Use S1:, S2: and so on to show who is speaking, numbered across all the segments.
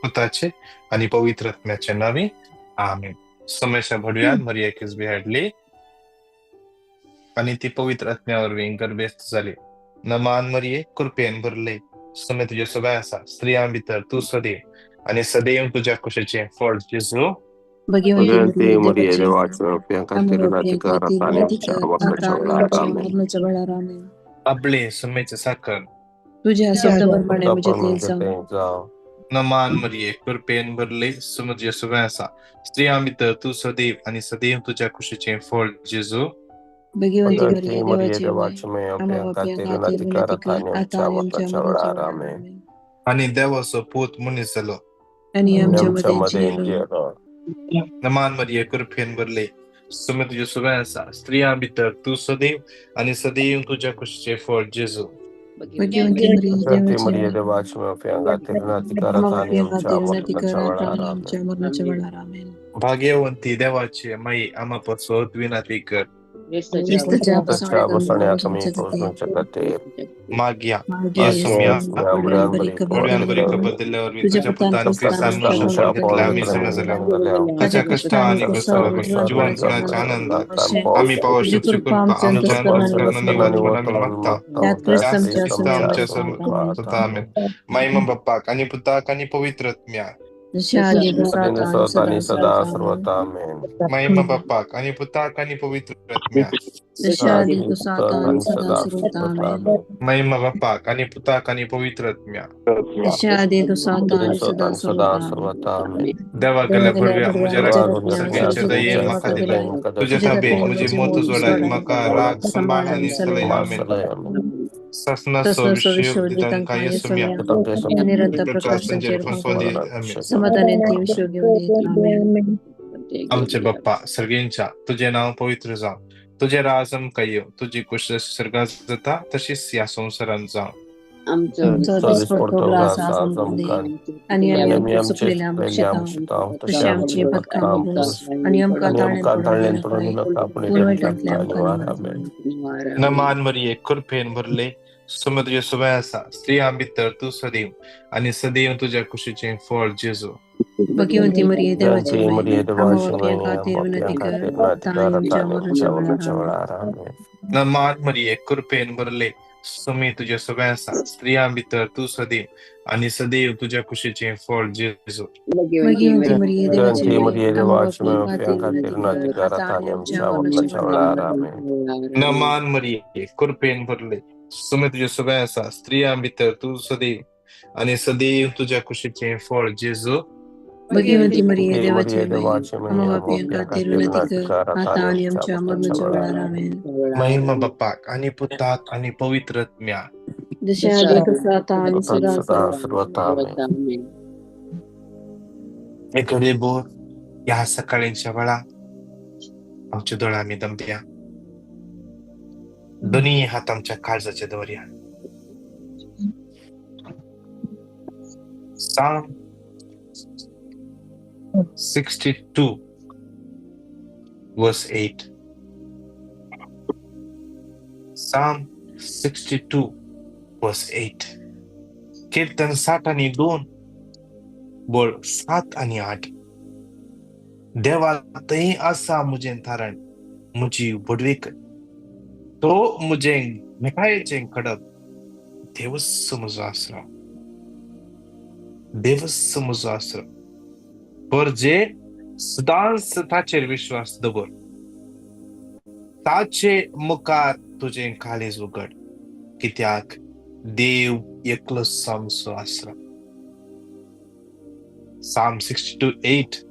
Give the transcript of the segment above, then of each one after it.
S1: पुताचे आणि पवित्र आत्म्याच्या नावे, आमेन. समस्या भडव्यान मरिया किसबी हाडली आणि ती पवित्र आत्म्यावर गर्भस्थ झाली. नमान मरिये, कृपेन भरले, समय तुझ्या सबाय आसा, स्त्रियां भितर तूं सदैव आणि सदैव तुझ्या कुशीचें फळ जेजू.
S2: भगवंती मरिये देवाचे पाप्यां खातीर विनंती कर आता आनी आमच्या मरणाच्या वेळार. आमेन.
S1: आपले सुमेचे साखर
S3: तुझ्या शब्दाप्रमाणे म्हणजे ते जावं.
S2: जावं.
S1: नमान मरिये, कृपेन भरले, समय तुझ्या सबाय आसा, स्त्रियां भितर तूं सदैव आणि सदैव तुझ्या कुशीचें फळ जेजू.
S3: भगवंती
S2: भगवंती
S3: मरिये
S2: मरिये
S3: देवाची
S2: देवाचे
S3: माय,
S2: पाप्यां
S3: आम्हा
S2: खातीर
S3: पाप्यां
S2: विनंती
S3: खातीर
S2: कर
S3: विनंती
S2: आता
S3: कर
S2: आनी
S3: आता
S2: आमच्या
S3: आणि आमच्या
S2: मरणाच्या वेळार.
S3: मरणाच्या वेळार.
S2: आमेन.
S3: आमेन.
S1: आणि देवाचो पूत मनीस जालो
S3: आणि
S2: आनी
S3: आमच्या
S2: आमच्या
S3: मध्ये
S2: मदें
S3: जियेलो.
S2: जियेलो.
S1: नमान मरिये, कृपेन भरले, समय तुझ्या सबाय आसा, स्त्रियां भितर तूं सदैव आणि सदैव तुझ्या कुशीचें फळ जेजू.
S3: भगवंती मरिये
S2: भगवंती
S3: देवाची
S2: मरिये
S3: माय,
S2: देवाचे पाप्यां खातीर विनंती कर
S3: आम्हा
S2: आता आनी
S3: पाप्यां
S2: आमच्या
S3: खातीर विनंती कर
S2: मरणाच्या
S3: आता
S2: वेळार.
S3: आणि
S2: आमेन.
S3: आमच्या मरणाच्या वेळार. आमेन.
S1: भाग्यवंती देवाची माई, आम्हा पासत विनंती कर.
S3: क्रिस्तच्या
S2: ताच्या
S3: बसवण्याक आमी
S2: बसवण्याक आमी
S3: पोसवचे
S2: पोसवचे
S3: खातीर
S2: खातीर
S1: मागया
S3: मागया
S1: येसुम्या,
S3: येसुम्या, बडव्यान बरी खबर
S1: बडव्यान बरी
S3: दिल्यावर
S1: खबर दिल्यावरवी
S3: तुझ्या
S1: तुझ्या
S3: पुतान
S1: पुतान
S3: क्रिस्तान
S1: क्रिस्तान
S3: आमच्या
S1: मनुष्यपण
S3: पवन
S1: घेतले आमी
S3: घेतला
S1: सगळे जाल्या
S3: ताच्या
S1: ताच्या
S3: कश्टान
S1: कश्टां
S3: आनी
S1: आनी
S3: क्रुसावर
S1: क्रुसावर
S3: जीवनपणाच्या
S1: जीवनपणाच्या
S3: आनंदान
S1: आनंदान आमी पावो
S3: तुझी
S1: शकची
S3: कृपा
S1: कृपा
S3: आमच्या
S1: आमच्या
S3: अंतस्करणान
S1: अंतस्करणान
S3: वतोल
S1: वतोल आमी मागता
S3: त्यात क्रिस्त
S1: त्याच
S3: आमच्या
S1: क्रिस्त आमच्या
S3: आमेन.
S1: स्वता आमेन. महिमा बाप्पाक आणि पुताक आणि पवित्र आत्म्याक.
S3: जशा आदी तसा आता आणि
S2: आनी
S3: सदा
S2: सदा
S3: सर्वथा.
S2: सर्वथा. आमेन.
S1: महिमा बाप्पाक आणि पुताक आणि पवित्र आत्म्याक.
S3: जशा आदी तसा आता आणि
S2: आनी
S3: सदा
S2: सदा
S3: सर्वथा.
S2: सर्वथा.
S3: आमेन.
S2: आमेन.
S1: महिमा बाप्पाक आणि पुताक आणि पवित्र आत्म्याक.
S3: जशा आदी तसा आता आणि सदा
S2: आनी सदा
S3: सर्वथा. आमेन.
S2: सर्वथा. आमेन.
S1: देवा गेल्या
S3: देवा गेल्या
S1: भडव्या
S3: बडव्या
S1: म्हज्या
S3: म्हज्या
S1: रगतान
S3: रगतान
S1: सगळ्यांच्या
S3: सगळ्यांच्या
S1: दयेन
S3: दयेन
S1: म्हाका
S3: म्हाका
S1: दिलाय.
S3: दिलाय.
S1: तुज्या
S3: तुज्या
S1: ताबे
S3: ताबे
S1: म्हजी
S3: म्हजी
S1: मोत
S3: मोत
S1: जोडाय
S3: जोडाय
S1: म्हाका
S3: म्हाका
S1: राग
S3: सांबाळ
S1: सांबाळ
S3: आनी
S1: आनी
S3: सलय.
S1: सलय. आमेन. सासनाचो
S3: तसो
S1: विश्व
S3: विश्व
S1: दितांका
S3: दितांका
S1: येसुम्या
S3: येसुम्या निरंतर
S1: प्रकाश
S3: प्रकाश
S1: संचेर
S3: संचेर
S1: फसवंदी.
S3: फसवंदी.
S1: आमेन.
S3: समाधानान ती विश्व घेवन दीत. आमेन.
S1: आमचे बाप्पा सर्गेंच्या, तुझे नाव पवित्र जावं, तुझे राज आमकां येवं, तुजी कुश जशी स्वर्गात जाता तशीच ह्या संवसारांत जावं.
S3: आमचो दिसपडतो ग्रास आज आमकां दी आनी आमी
S2: आनी आमी
S3: आमच्या
S2: आमचे
S3: चुकलेल्या
S2: चुकलेल्या
S3: आमक्षेतांव
S2: आमक्षेतांव
S3: तशें
S2: तशें
S3: आमची
S2: आमची
S3: पदकां
S2: पदकां
S3: पुरूस
S2: पुरूस
S3: आनी आमकां
S2: आनी
S3: ताळ्यान
S2: आमकां
S3: पडून
S2: ताळ्यान
S3: दिनाकाय
S2: पडून दिनाका, पूण
S3: पूण
S2: वायटांतल्यान
S3: वायटांतल्यान आमकां
S2: निवार.
S3: निवार.
S2: आमेन.
S1: नमान मरिये, कृपेन भरले, समय तुझे सबाय आसा, स्त्रियां भितर तूं सदैव आणि सदैव तुझ्या कुशीचें फळ जेजू.
S3: भगवंती मरिये देवाची
S2: भगवंती
S3: माय,
S2: मरिये
S3: आम्हा
S2: देवाची
S3: पाप्यां
S2: माय,
S3: खातीर
S2: आम्हा
S3: विनंती
S2: पाप्यां
S3: कर
S2: खातीर विनंती
S3: आता
S2: कर
S3: आणि
S2: आता
S3: आमच्या
S2: आनी
S3: मरणाच्या
S2: आमच्या
S3: वेळार.
S2: मरणाच्या
S3: आमेन.
S2: वेळार. आमेन.
S1: नमान मरिये, कृपेन भरले, सुमी तुझ्या सबाय आसा, स्त्रियां भितर तूं सदैव आणि सदैव तुझ्या कुशीचें फळ जेजू.
S3: भगवंती मरिये देवाची
S2: भगवंती
S3: माय,
S2: मरिये
S3: आम्हा
S2: देवाची
S3: पाप्यां
S2: माय,
S3: खातीर
S2: पाप्यां खातीर
S3: विनंती
S2: विनंती
S3: कर
S2: कर
S3: आता
S2: आता
S3: आणि
S2: आनी
S3: आमच्या
S2: आमच्या
S3: मरणाच्या
S2: मरणाच्या
S3: वेळार.
S2: वेळार. आमेन.
S1: नमान मरिये, कृपेन भरले, सुमी तुझ्या सबाय आसा, स्त्रियां भितर तूं सदैव आणि सदैव तुझ्या कुशीचें फळ जेजू.
S3: भगवंती मरिये
S2: भगवंती
S3: देवाची
S2: मरिये
S3: माय,
S2: देवाची माय,
S3: आम्हा
S2: आम्हा
S3: पाप्यां
S2: पाप्यां
S3: खातीर
S2: खातीर
S3: विनंती
S2: विनंती
S3: कर
S2: कर आता
S3: आता
S2: आनी
S3: आणि
S2: आमच्या
S3: आमच्या
S2: मरणाच्या
S3: मरणाच्या
S2: वेळार.
S3: वेळार.
S2: आमेन.
S3: आमेन.
S1: महिमा बाप्पाक आणि पुताक आणि पवित्र आत्म्याक.
S3: जशा आदी तसा आता आणि
S2: आता
S3: सदा
S2: सदा
S3: सर्वथा.
S2: सर्वथा. आमेन.
S1: एकडे बोर ह्या सकाळींच्या वेळा आमचे दोळे आमी दमया, दोन्ही हात आमच्या काळजाचे दवरया. Psalm 62 verse 8. Psalm 62 verse 8. कीर्तन 60 आणि 2 बोल 7 आणि 8. देवा थंय आसा म्हजें थारण, म्हजी व्हडवीक, तो म्हजें मिठायेचें खडप, देवच म्हजो आसरो, देवच म्हजो आसरो. पर जे सदांच ताचेर विश्वास दवर, ताचे मुखार तुजें काळीज उगड, कित्याक देव एकलोच आमचो आसरो. Psalm 62:8.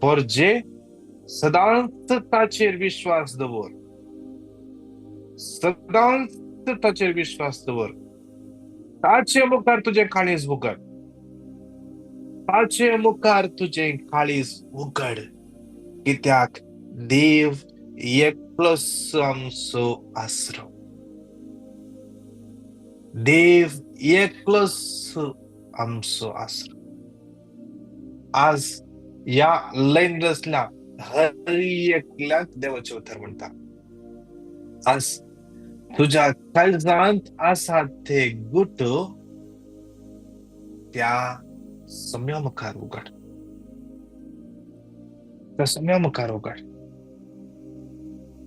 S1: पर जे सदांच ताचेर विश्वास दवर, सदांच ताचेर विश्वास दवर, ताचे मुखार तुजें काळीज उगड, ताचे मुखार तुजें काळीज उगड, कित्याक देव एकलोच आमचो आसरो, देव एकलोच आमचो आसरो. आज ह्या लैन रचल्या हर एकल्याक देवाचें उतर म्हणटा, आज तुज्या काळजांत आसा ते गुट त्या सम्या मुखार उगड, त्या सम्या मुखार उगड.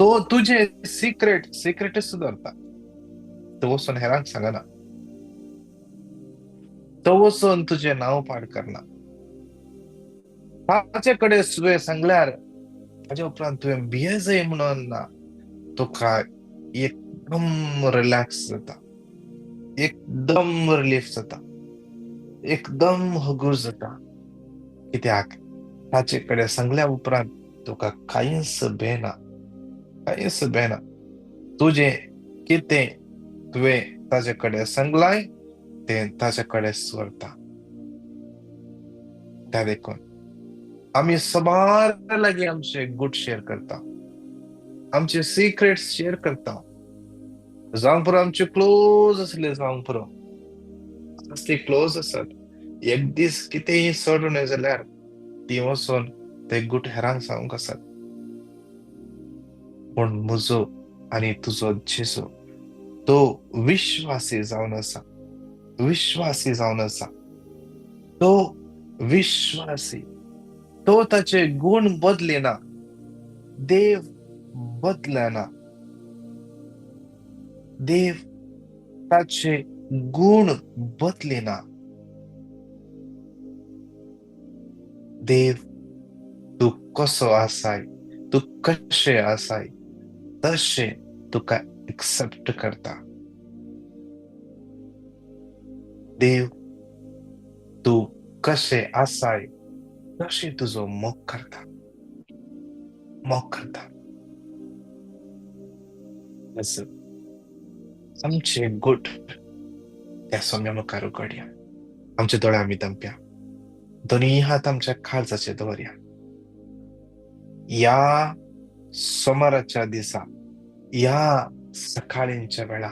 S1: तो तुजे सिक्रेट सिक्रेटच दवरता. तो वचून हेरांक सांगना, तो वचून तुजें नांव पाड करना. ताचे कडेन तुवें सांगल्यार ताजे उपरांत तुवें भियेजय म्हणून ना, तुका एकदम रिलॅक्स जाता, एकदम रिलीफ जाता, एकदम हगूर जाता. कित्याक ताचे कडेन सांगल्या उपरांत तुका कांयच भेना, कांयच भेना. तुजें कितें तुवें ताजे कडेन सांगलाय तें ताजे कडेन व्हरता. त्या देखून आमी सबार लागीं आमचे गुट शेअर करता, आमचे सिक्रेट्स शेअर करता. जावंक पुरो आमचे क्लोज आसले, जावंक पुरो ती क्लोज आसत. एक दीस कितेंय चड उणें जाल्यार ती वचून ते गुट हेरांक सांगूंक आसत. पूण म्हजो आनी तुजो जेजू तो विश्वासी जावन आसा, विश्वासी जावन आसा. तो विश्वासी, तो ताचे गुण बदलिना, देव बदलना, देव ताचे गुण बदलिना. देव तूं कसो आसाय, तूं कशें आसाय तशें तुका एक्सेप्ट करता. देव तूं कशें आसाय तशें तुजो मोग करता, मोग करता. आमचे गुट त्या सोम्या मुखार उगडया, आमचे दोळे आमी दमप्या, दोनूय हात आमच्या काळजाचे दवरया. ह्या सोमाराच्या दिसा, ह्या सकाळींच्या वेळा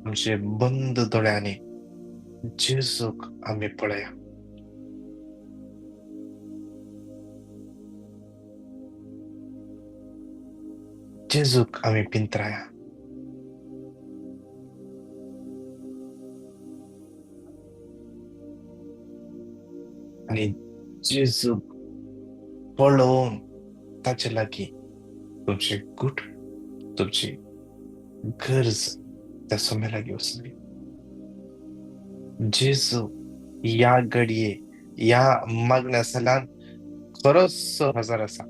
S1: आमचे बंद दोळ्यांनी जेजूक आमी पळया. जेजूक आमी पिंत्राया. आनी जेजूक पळोवन ताचे लागीं तुमचे गुट, तुमची गरज त्या सोम्या लागीं वचली. जेजू ह्या घडये ह्या मागण्या सालान खरोच हजार आसा,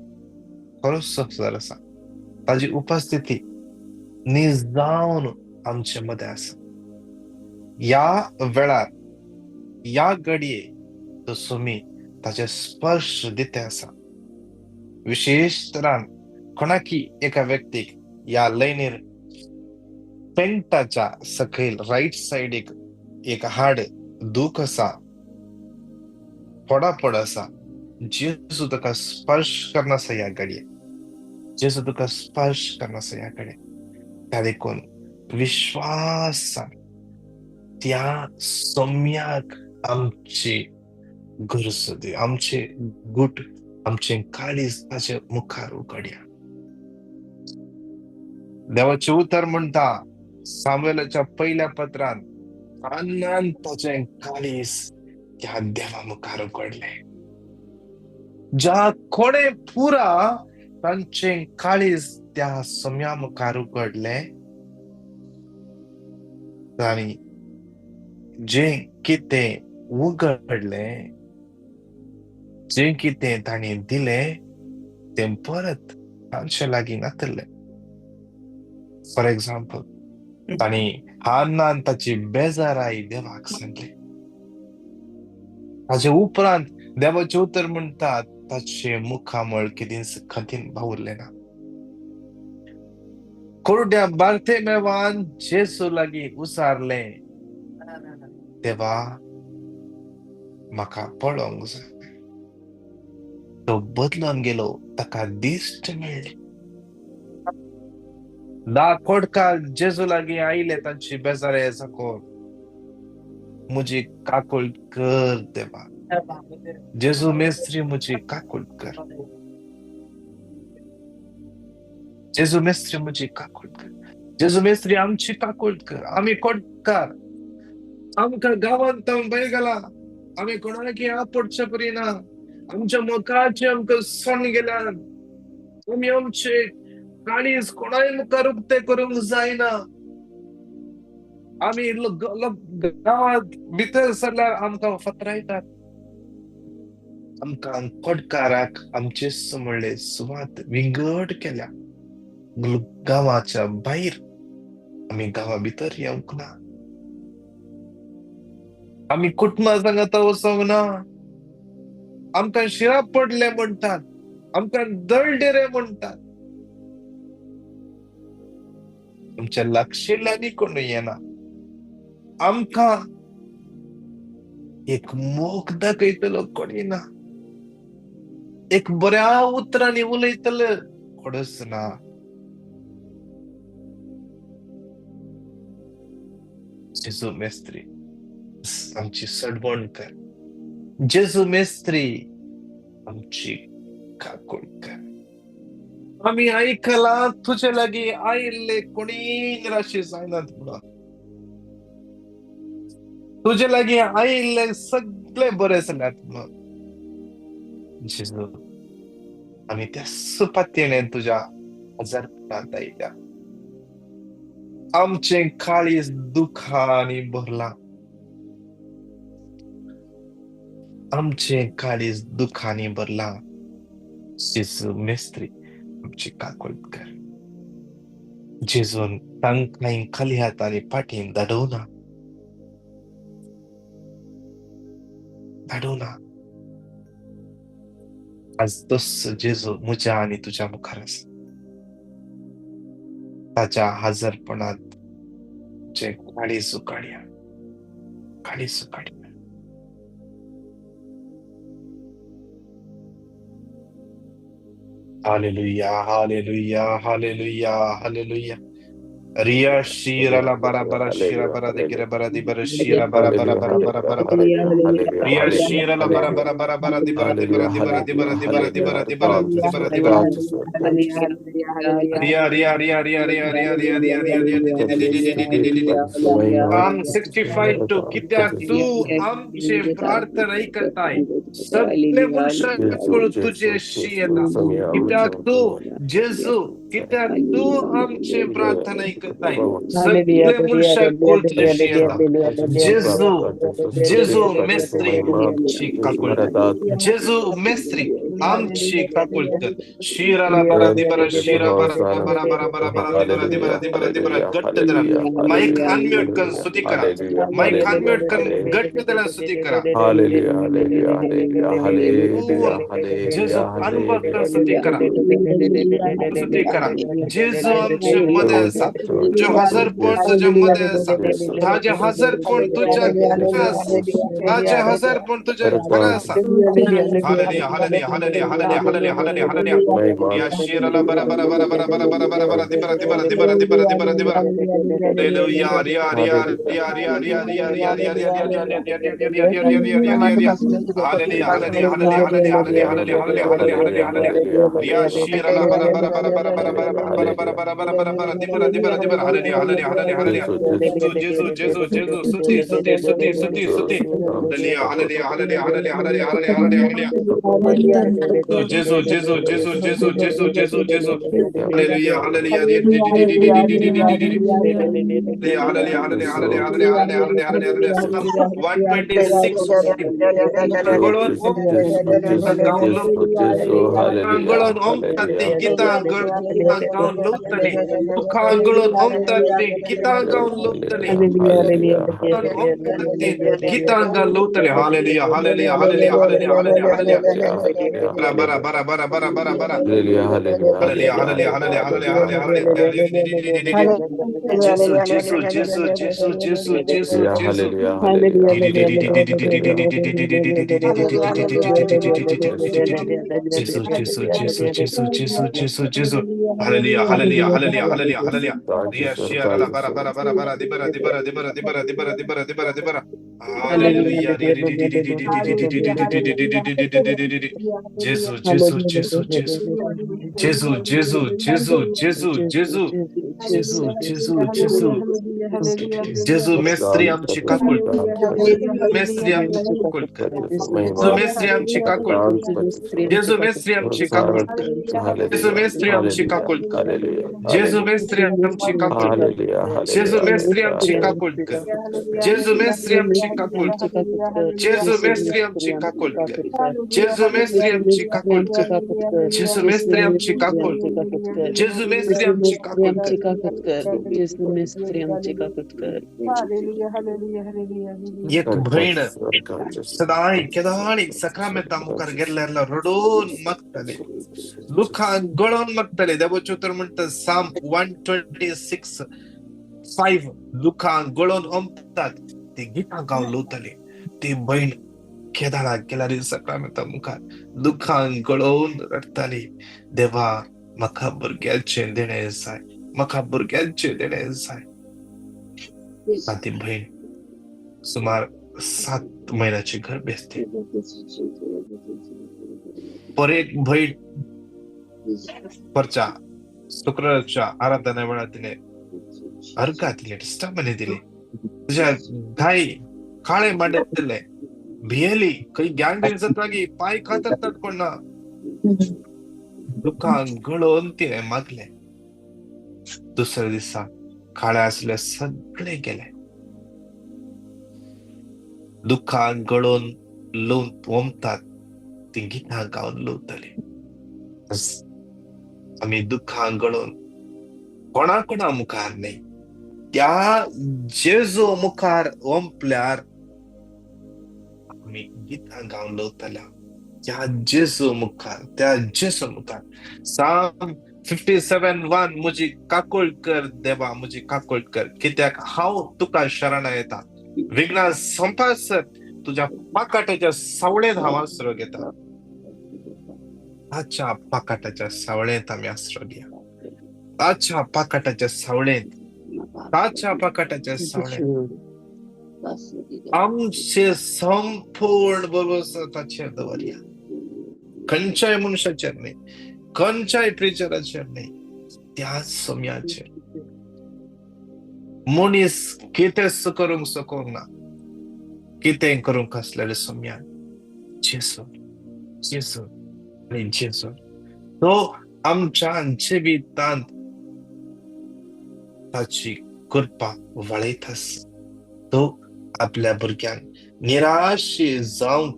S1: खरोच हजार आसा. ताजी उपस्थिती निजावन आमचे मदें आसा. ह्या वेळार ह्या घडये तो सोमी ताचे स्पर्श दिते आसा. विशेश तरान कोणाकी एका व्यक्तीक ह्या लयनीर पेंटाच्या सकयल रायट सायडीक एक हाड दूख आसा, फोडाफोड आसा. जेजू तुका स्पर्श करना आसा ह्या घडये, जेजू तुका स्पर्श करना आसा ह्या घडये. त्या देखून विश्वासान त्या सोम्याक आमची गरज दी, आमचे गुट, आमचे काळीज ताचे मुखार उगडया. देवाचें उतर म्हणटा सामुएलाच्या पयल्या पत्रान, आनान ताचें काळीज त्या देवा मुखार उगडलें. ज्या कोणे पुरा तांचें काळीज त्या सोम्या मुखार उगडलें आनी जें कितें उगडलें, जें कितें ताणें दिलें तें परत तांचे लागीं नातलें. फॉर एग्जाम्पल, तांणी हान्नान ताची बेजाराय देवाक सांगली. ताचे उपरांत देवाचें उतर म्हणटा ताचे मुखामळ कितेंच खंतीन बावुरलें ना. कोरड्या बार्तेमेवान जेजू लागीं उचारलें, देवा म्हाका पळोवंक जाय. तो बदलून गेलो, ताका दिश्ट मेळ्ळी. 10 खोडकार जेजू लागीं आयले तांची बेजाराय साकोन, म्हजी काकूळ कर देवा, जेजू मेस्त्री म्हजी काकूट कर, जेजू मेस्त्री म्हजी काकूट कर, जेजू मेस्त्री आमची काकूट कर. आमी कोटकार, आमकां गांवांत भायर घाला, आमी कोणाकी आपोडचे परी ना, आमच्या मुखाचे आमकां सण गेल्यान, आमी आमचे काळीज कोणाय मुखार उक्ते करूंक जायना. आमी गांवांत भितर सरल्यार आमकां फतरायतात. आमकां कोटकाराक आमचे म्हणले सुवात विंगड केल्या गांवाच्या भायर. आमी गांवा भितर येवंक ना, आमी कुटुंबा सांगाता वचोंक ना. आमकां शिरा पडले म्हणटात, आमकां दळडेरे म्हणटात. आमच्या लागशिल्ल्यांनी कोण येना. आमकां एक मोग दाखयतलो कोणी ना, एक बऱ्या उतरांनी उलयतलो कोणच ना. जेजू मेस्त्री आमची सडबण कर, जेजू मेस्त्री आमची काकूट कर. आमी आयकलां तुजे लागीं आयिल्ले कोणी निराशे जायनात म्हणून, तुजे लागीं आयिल्ले सगळे बरे जाल्यात म्हणून. जेजू आमी त्या सुपातेणे तुज्या हजारपणांत आयल्या. आमचें काळीज दुखांनी भरलां, आमचें काळीज दुखांनी भरलां. जेजू मेस्त्री आमची काकूट कर. जेजून तांकां खाली हातांनी फाटीन धाडोवना, धाडोवना. आज तस जेजू म्हज्या आनी तुज्या मुखार आसा. ताच्या हजरपणांत जे काळीज उकाडया, काळीज उकाडया. Hallelujah, hallelujah, hallelujah, hallelujah. Riya Shira la bara bara Shira bara de gira bara di bara Shira bara bara bara bara bara bara. Riya Shira la bara bara bara bara di bara di bara di bara di bara di bara di bara di bara di bara di bara. Riya Riya Riya Riya Riya Riya Riya Riya Riya Riya. Psalm 65:2 कित्याक तूं आमचे प्रार्थना ऐकताय, सगळे मनशां तुजे शी येता. कित्याक तूं जेजू, कित्याक तूं आमचे प्रार्थना ऐकताय, सगळे मनशां तुजे येता. जेजू, जेजू मेस्त्री आमची काकूट, जेजू मेस्त्री आमची काकूट कर. शिराला बरा दी बरा शिरा बरा बरा बरा बरा बरा दी बरा दी बरा दी बरा दी बरा. घट्ट धरा माईक अनम्यूट कर, स्तुती करा. माईक अनम्यूट कर, घट्ट धरा, स्तुती करा. जेजू अनुभव कर, स्तुती करा, स्तुती करा. जेजू आमचे मध्ये आसा, तुझे हजरपण तुझ्या मध्ये आसा. ताजे हजरपण तुझ्या आसा, ताजे हजरपण तुझ्या घरा आसा. Hallelujah, hallelujah, hallelujah, hallelujah, hallelujah, hallelujah, hallelujah. या शिराला बरा बरा बरा बरा बरा बरा बरा बरा दी बरा दी बरा दी बरा दी बरा दी बरा दी बरा. हालेलुया, रिया रिया रिया रिया रिया रिया रिया रिया रिया रिया रिया रिया रिया रिया रिया रिया रिया रिया. Hallelujah, hallelujah, hallelujah, hallelujah, hallelujah, hallelujah, hallelujah, hallelujah, hallelujah. रिया शिराला बरा बरा बरा बरा बरा बरा बरा बरा बरा बरा बरा बरा दी बरा दी बरा दी बरा. Hallelujah, hallelujah, hallelujah, hallelujah. जेजू जेजू जेजू स्तुति स्तुति स्तुति स्तुति स्तुति. Hallelujah, hallelujah, hallelujah, hallelujah, hallelujah, hallelujah, hallelujah. जेजू जेजू जेजू जेजू जेजू जेजू जेजू. Hallelujah, hallelujah. Hallelujah, hallelujah, hallelujah, hallelujah, hallelujah, hallelujah. 126 गळून ओमतात ती गितां गावन लवतली, दुखां गळून ओमतात ती गितां गावन लवतली, ओमतात ती गितां गावन लवतली. Hallelujah, hallelujah, hallelujah, hallelujah, hallelujah, hallelujah.
S2: Hallelujah,
S1: bara
S2: hallelujah.
S1: bara bara bara bara bara.
S2: Hallelujah, hallelujah,
S1: hallelujah
S2: hallelujah,
S1: hallelujah
S2: hallelujah,
S1: hallelujah
S2: hallelujah,
S1: hallelujah. Gesù Gesù Gesù Gesù Gesù Gesù
S2: hallelujah,
S1: Gesù.
S2: hallelujah, hallelujah, hallelujah, hallelujah. Yes,
S1: Gesù Gesù Gesù Gesù Gesù Gesù Gesù. Hallelujah hallelujah hallelujah hallelujah hallelujah.
S2: Thank you,
S1: Ria
S2: sir.
S1: shia
S2: Thank
S1: la
S2: you,
S1: bara
S2: sir.
S1: bara bara bara di bara di bara di bara di bara di bara di bara di bara di bara. Hallelujah. Gesù Gesù Gesù Gesù. Gesù Gesù Gesù Gesù Gesù. Gesù Gesù Gesù. Gesù Mestri आमची काकूळ कर. मेस्त्री आमची काकूळ कर. जेजू मेस्त्री आमची काकूळ कर. जेजू मेस्त्री आमची काकूळ कर. जेजू मेस्त्री आमची काकूळ कर. जेजू मेस्त्री आमची काकूळ कर. जेजू मेस्त्री आमची काकूळ कर. जेजू मेस्त्री आमची काकूळ कर. जेजू मेस्त्री आमची काकूळ कर. जेजू मेस्त्री आमची काकूळ कर. जेजू मेस्त्री आमची काकूळ कर. जेजू मेस्त्री आमची काकूळ कर. एक भयण सदांय केदाणी सकामेता मुखार गेल्ल्यार रडून मागताले, दुखान गळोन मागताले. देवाचें उतर म्हणटा साम 126:5 दुखान गळोन ओंपतात ती गितां गावन लवताली. ती भयण केदाळाक गेल्यार सकामेता मुखार दुखान गळोवन रडटाली. देवा म्हाका भुरग्याचें देणें जाय, म्हाका भुरग्याचें देणें जाय. ती भयण सुमार 7 म्हयन्याची गर्भेस्ती. पर एक भयण परच्या शुक्रारच्या आराधना वेळार तिणे अर्घा दिली, टेस्टमनी दिली. तुज्या गाय काळे मांडे दिले, भियेली, खंय गँगरेन जाता पांय कातरतात कोण ना. दुकान गळोवन तिणें मागलें. दुसऱ्या दिसा काळे आसले सगळे गेले. दुखान गळोवन लोवन ओमतात ती गितां गावन लवताली. आमी दुखान गळोवन कोणा कोणा मुखार न्हय, त्या जेजू मुखार ओंपल्यार आमी गितां गावन लवताल्या. त्या जेजू मुखार, त्या जेजू मुखार. साम 57:1 म्हजी काकूळ कर देवा, म्हजी काकूळ कर, कित्याक हांव तुका शरण येता. विघ्ना संपासर तुज्या पाकाटाच्या सावळेंत हांव आसरो घेता. ताच्या पाकाटाच्या सावळेंत आमी आसरो घेया. ताच्या पाकाटाच्या सावळेंत, ताच्या पाकाटाच्या सावळेंत आमचे संपूर्ण बरोबर ताचेर दवरया. खंयच्याय मनशाचेर न्हय, खंयच्याय प्रिचराचेर न्हय, त्याच सोम्याचेर. मनीस कितेंच करूंक शकूंक ना, कितें करूंक आसलेलें सोम्यान जेजू, जेजू आनी जेजू. तो आमच्या जिवितांत ताची कृपा वळयत आसा. तो आपल्या भुरग्यांक निराशी जावंक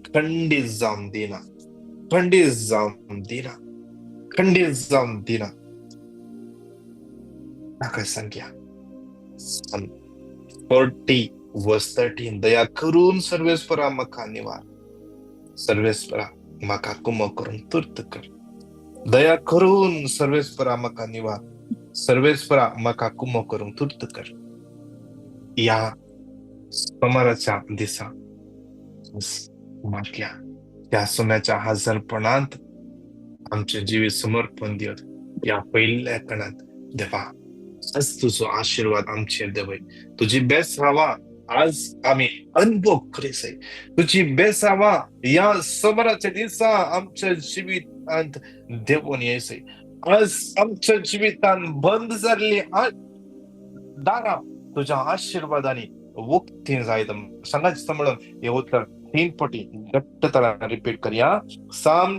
S1: खंडीत जावन दिना, खंडीत जावन दिना, खंडीत जावन दिना. ताका सांगया 40:13 दया करून सर्वेस्परा म्हाका निवार, सर्वेस्परा म्हाका कुमक करून तुर्त कर. दया करून सर्वेस्परा म्हाका निवार, सर्वेस्परा म्हाका कुमक करून तुर्त कर. ह्या सोमाराच्या दिसा मागया त्या सोम्याच्या हजरपणांत आमचें जिवीत समर्पण दिवत. ह्या पयल्या कणांत देवा आज तुजो आशिर्वाद आमचेर देवय. तुजी बेस हवा आज आमी अनुभव करीत. तुजी बेस हवा ह्या सोमाराच्या दिसा आमच्या जिवितांत देवून येयसय. आज आमच्या जिवितांत बंद जाल्ली दारां तुज्या आशिर्वादांनी उक्ती जायत. सांगायचं म्हणून हे उतर 3 पटी घट्ट तरान रिपीट करया. साम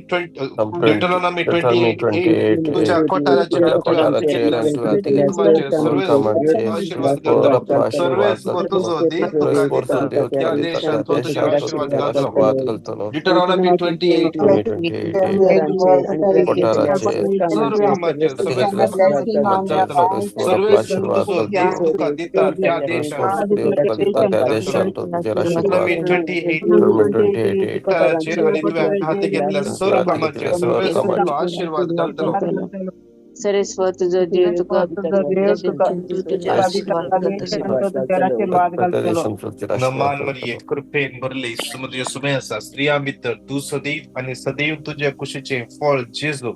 S1: Deuteronomy 28:8 तुझ्या कोठाराचेर, आशीर्वाद घालतलो. सर्वेस्पर तुजो देव तुका दिता त्या देशांत तो तुजेर आशीर्वाद घालतलो. Deuteronomy 28:8 सर्व कामाचेर सर्वेस्पर तुजो देव तुका दिता त्या देशांत. Deuteronomy 28:8
S2: 28:8.
S1: कोठाराचेर आनी तुवें हाती घेतल्या सर्व कामाचेर सर्वेस्पर तुजो आशीर्वाद घालतलो.
S3: सर्वेस्पर तुजो देव तुका
S1: नमान मरिये, कृपेन भरले, तुझे सुमे आसा, स्त्रियां भितर तूं सदैव आनी सदैव तुज्या कुशीचें फळ जेजू.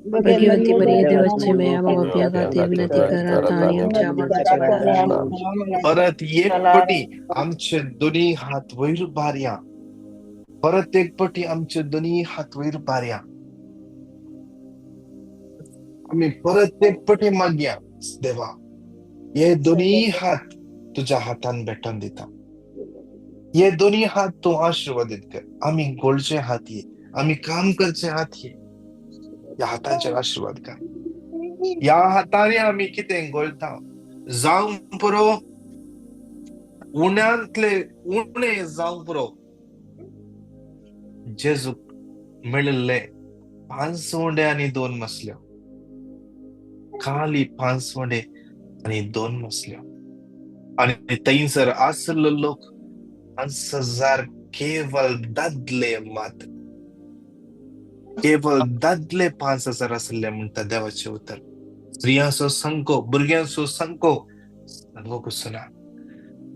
S3: भगवती मरिये, देवाची माया, पाप्या खातीर विनंती कर आता आनी आमच्या मरणाच्या वेळार.
S1: परत एक पटी आमचे दोनी हात वयर बारया, परत एक पटी आमचे दोनी हात वयर बारया, आमी परत एक पटी मागया, देवा हे दोनी हात तुज्या हातान भेटोवन दिता, हे दोनी हात तूं आशीर्वादीत कर. आमी गोळचे हात ये, आमी काम करचे हात ये, ह्या हातांचेर आशीर्वाद कर. ह्या हातांनी आमी कितें गोळटा जावंक पुरो, उण्यांतले उणे जावंक पुरो. जेजूक मेळिल्ले 5 उंडे आनी 2 मसल्यो, खाली 5 उंडे आनी 2 मसल्यो, आनी थंयसर आसलो लोक 5000 केवल दादले, मात केवल दादले 5000 आसले म्हणटा देवाचें उतर. स्त्रियांचो संको, भुरग्यांचो संको सांगूंक ना.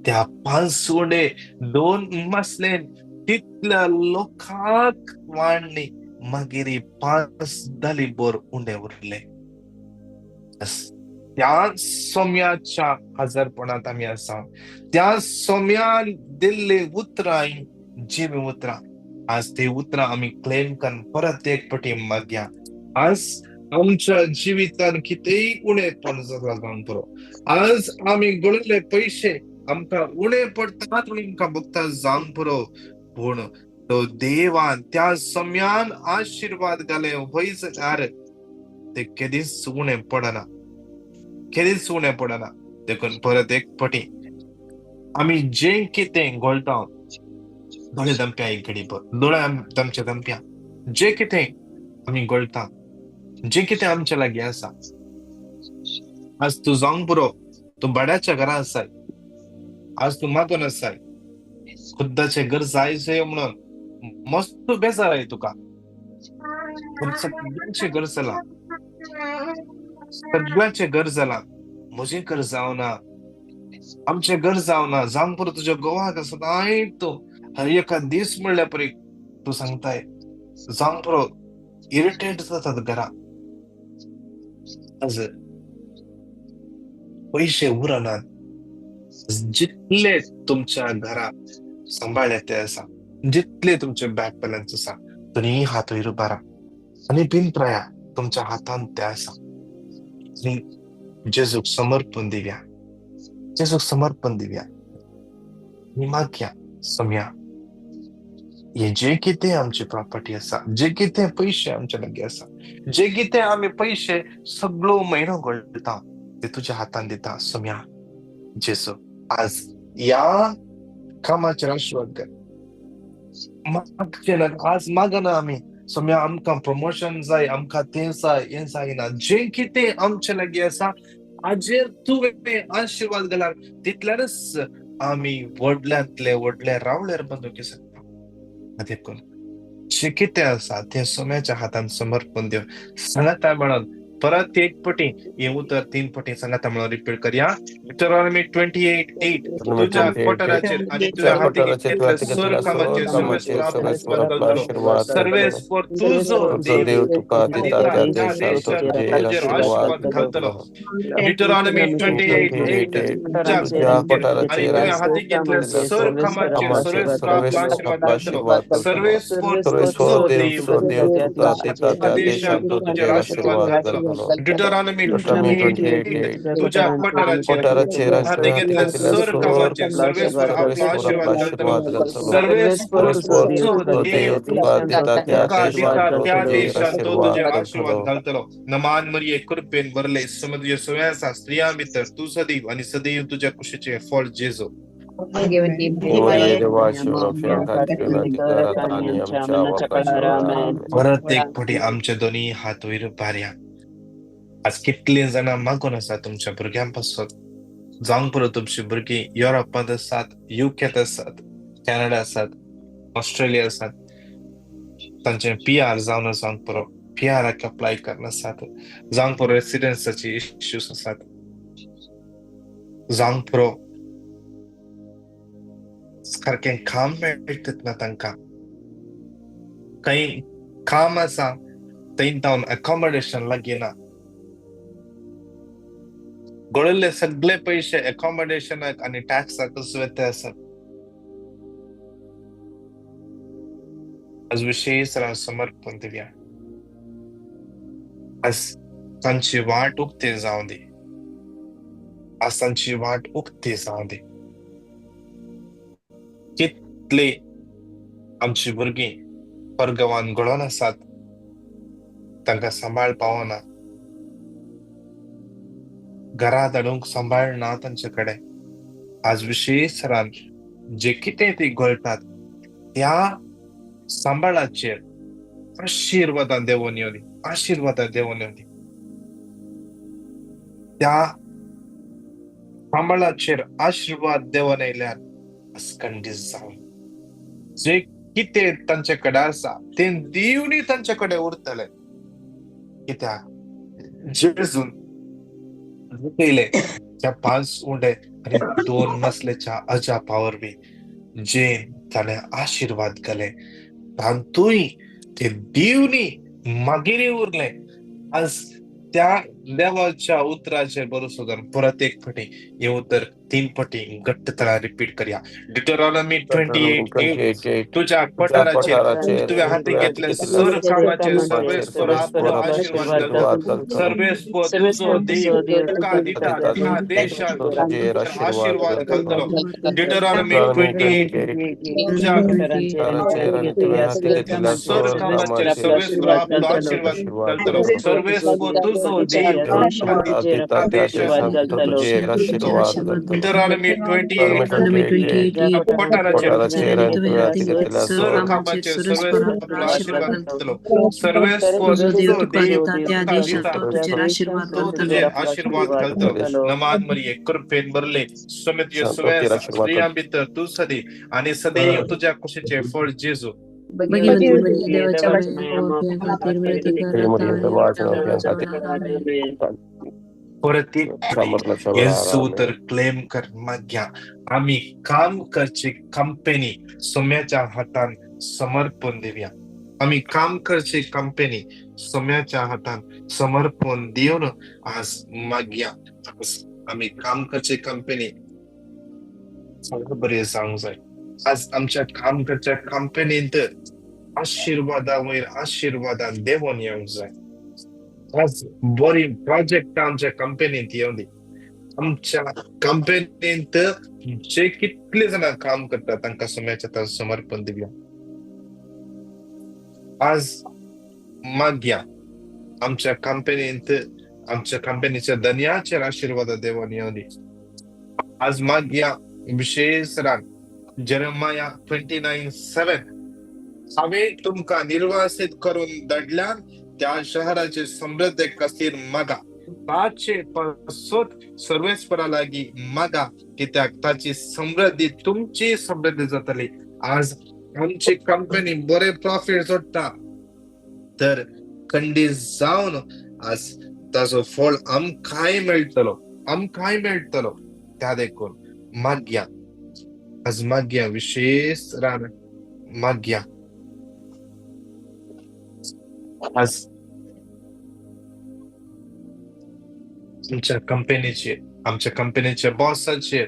S1: त्या 5 उंडे 2 मसले तितल्या लोकांक वाडली, मागीर 5 दाली भर उंडे उरले. त्या सोम्याच्या हजारपणांत आमी आसा, त्या सोम्यान दिल्ले उतरां जिवी उतरां, आज ती उतरां आमी क्लेम करून परत एक पटी मागया. आज आमच्या जिवितान कितेंय उणेपण जाता जावन पुरो, आज आमी गळिल्ले पयशे आमकां उणे पडटात म्हणून आमकां भोगता जावन पुरो, पूण तो देवान त्या सम्यान आशिर्वाद घाले व्हय जाल्यार ते केदीच उणें पडना, केदीच उणें पडना. देखून परत एक पटी आमी जें कितें घोळटा, दोळे दमप्या एक घडी भर, दोळे दमचे दमप्या, जें कितें आमी घोळटा, जें कितें आमच्या लागीं आसा, आज तूं जावंक पुरो, तूं भाड्याच्या घरा आसाय, आज तूं मागून आसाय, खुद्दाचें घर जाय जाय म्हणून मस्त बेजार आहे तुका, पूण सगळ्यांचें घर जालां, सगळ्यांचें घर जालां, म्हजें घर जावना, आमचें घर जावना, जावंक पुरो तुज्या गोवाक सदांय तूं हर एका दीस म्हणल्यार परी तूं सांगताय, जावंक पुरो इरिटेट जातात घरा. आज पयशे उरनात, जितले तुमच्या घरा सांबाळ्ळे ते आसा, जितले तुमचे बँक बॅलन्स आसा, दोनी हात वयर बारा आनी बिनप्राया तुमच्या हातांत ते आसा, आनी जेजूक समर्पण दिवया, जेजूक समर्पण दिवया आनी मागया, सम्या हे जे कितें आमची प्रॉपर्टी आसा, जे कितें पयशे आमच्या लागीं आसा, जे कितें आमी पयशे सगळो म्हयनो घोळटा ते तुज्या हातान दिता, सम्या जेजू आज ह्या कामाचेर आशिर्वाद कर. मागचें ना, आज मागना आमी सम्या आमकां प्रमोशन जाय, आमकां तें जाय, हें जायना, जें कितें आमचे लागीं आसा हाजेर तुवें आशिर्वाद घाल्यार तितल्यानच आमी व्हडल्यांतले व्हडले रावळेर बंदूक शकता. देखून जें कितें आसा तें सोम्याच्या हातान समर्पण दिवन सांगाता म्हणून परत एक पटी हें उतर 3 पटी सांगाता म्हणून रिपीट करया. Deuteronomy 28:8, तुज्या कोठाराचेर आनी तुज्या हाती घेतल्या सर्व कामाचेर सर्वेस्पर आशीर्वाद घालतलो. सर्वेस्पर तुजो देव
S2: तुका दिता त्या देशांत
S1: तुजेर आशीर्वाद घालतलो. Deuteronomy 28:8, तुज्या
S2: कोठाराचेर
S1: आनी तुज्या हाती घेतल्या सर्व कामाचेर सर्वेस्पर आशीर्वाद घालतलो. सर्वेस्पर तुजो देव
S2: तुका दिता त्या
S1: देशांत
S2: देशांत
S1: तुजेर आशीर्वाद घालतलो. Deuteronomy 28:8, तुज्या कोठाराचेर हाती घेतल्या सर्व कामाचेर सर्वेस्पर आपलो आशीर्वाद घालतलो. सर्वेस्पर तुजो देव
S2: तुका दिता त्या
S1: तुका दिता त्या
S2: देशांत
S1: देशांत तो तुजेर आशीर्वाद घालतलो. नमान मरिये, कृपेन भरले, समुद्र सोया आसा, स्त्रियां भितर तूं सदैव आनी सदैव तुज्या कुशीचें फळ जेजू. परत एक पटी आमचे दोनी हात वयर बारया. आज कितलीं जाणां मागून आसा तुमच्या भुरग्यां पासत, जावंक पुरो तुमची भुरगीं युरोपांत आसात, युकेंत आसात, कॅनडा आसात, ऑस्ट्रेलिया आसात, तांचे पी आर जावन जावंक पुरो, पी आराक अप्लाय करना आसात, जावंक पुरो रेसिडेन्साची इश्यूज आसात, जावंक पुरो सारकें काम मेळटत ना तांकां, खंय काम आसा थंय जावन एकोमोडेशन लागीं ना, गळिल्ले सगळे पयशे एकोमोडेशनाक आनी टॅक्साकच वते आसात. आज विशेष समर्पण दिवया, आज तांची वाट उक्ती जावं दी, आज तांची वाट उक्ती जावं दी. कितले आमची भुरगीं परगांवान घडोवन आसात, तांकां सांबाळ पावना, घरा धाडूंक सांबाळ ना तांचे कडेन. आज विशेष सरान जे कितें ती घोळटात त्या सांबाळाचेर आशिर्वादान देवून येवनी, आशिर्वादान देवून येवनी. त्या सांबाळाचेर आशिर्वाद देवून येयल्यार आसकंडीस जावन जे कितें तांचे कडेन आसा तें दिवनी तांचे कडेन उरतलें. कित्याक जेजून पयले त्या 5 उंडे आनी 2 मसलेच्या अजापा वरवीं जे ताणें आशिर्वाद केले तातूंय ते दिवनी मागीर उरले. आज त्या देवाच्या उतराचेर भरोसो दवरून परत एक फावटी हें उतर 3 फावटी घट्ट तरा रिपीट करया. डिटरॉनॉमी 28:8, तुज्या पठाराचेर तुवें हाती घेतले सर कामाचेर सर्वेस्पर आपलो आशिर्वाद घालतलो, सर्वेस्पर तुजो देव तुका दिता त्या देशांत आशिर्वाद घालतलो. डिटरॉनॉमी 28, तुज्या सर कामाचेर सर्वेस्पर आपलो आशिर्वाद घालतलो, सर्वेस्पर तुजो देव तुका दिता त्या देशांत. Deuteronomy 28, पठाराचेर सर कामाचेर सर्वेस्पर आपलो आशिर्वाद घालतलो, सर्वेस्पर तुजो देव तुका दिता तो तुजेर आशिर्वाद घालतलो. नमान मरिये कृपेन भरले समेत येसुवे स्त्रियां भितर तूं सदी आनी सदैव तुज्या कुशीचें फळ जेजू. परत एक येसू तर क्लेम कर माग्या, आमी काम करची कंपनी सोम्याच्या हातान समर्पण दिवया, आमी काम करची कंपनी सोम्याच्या हातान समर्पण दिवन आज माग्या. आज आमी काम करची कंपनी सगळं बरें जावंक जाय. आज आमच्या काम करच्या कंपनींत आशिर्वादा वयर आशिर्वादान देवून येवंक जाय. आज बरी प्रोजेक्ट आमच्या कंपनींत येवं दी. आमच्या कंपनींत जे कितले जाणां काम करतात तांकां सोम्याच्या हातान समर्पण दिवया. आज मागया आमच्या कंपनींत आमच्या कंपनीच्या धनयाचेर आशिर्वाद देवून येवं दी. आज मागया विशेष रान जेरेमाया 29:7, हांवें तुमकां निर्वासीत करून धाडल्यान त्या शहराचे समृद्ध खातीर मागा, ताचे पासत सर्वेस्परा लागीं मागा, कित्याक ताची समृद्धी तुमची समृद्धी जातली. आज आमची कंपनी बरे प्रॉफिट जोडटा तर खंडीत जावन आज ताचो फळ आमकांय मेळटलो, आमकांय मेळटलो. त्या देखून मागया, आज मागया विशेष रान मागया. आज आमच्या कंपनीचे, आमच्या कंपनीच्या बॉसाचे,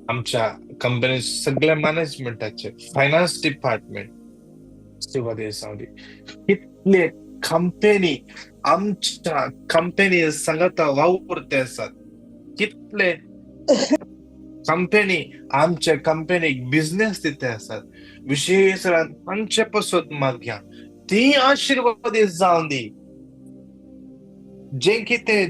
S1: आमच्या कंपनी सगळ्या मॅनेजमेंटाचे, फायनान्स डिपार्टमेंट सेवा दी. कितले कंपनी आमच्या कंपनी सांगता वावुरते आसात, कितले कंपनी आमच्या कंपनीक बिझनेस दिते आसात. विशेष तांचे पासत मागया, ती आशिर्वादीत जावं दी. जे कितें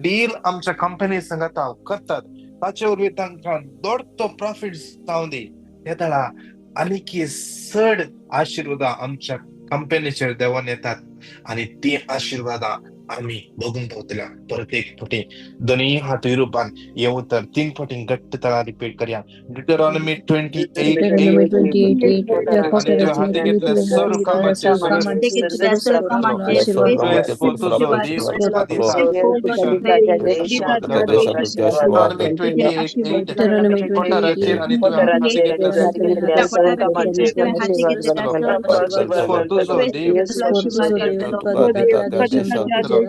S1: डील आमच्या कंपनी सांगता करतात ताचे वरवीं तांकां दोडतो प्रॉफीट जावं दी. तेदळा आनीक चड आशिर्वादां आमच्या कंपनीचेर देंवन येतात आनी ती आशिर्वादां आमी भोगूंक पावतल्या. परत एक फावटी दोनूय हातूय रुपान हे उतर 3 फावटी घट्ट तळा रिपीट करया. Deuteronomy 28:8.
S3: Deuteronomy
S1: आणि तुवें हाती घेतले सर्व कामाचे कोठाराचेर आणि तुवें हाती घेतले तुजो देव. Deuteronomy 28:8. कोठाराचेर आणि तुवें हाती घेतले सर्व कामाचे तुजो देव त्या देशात.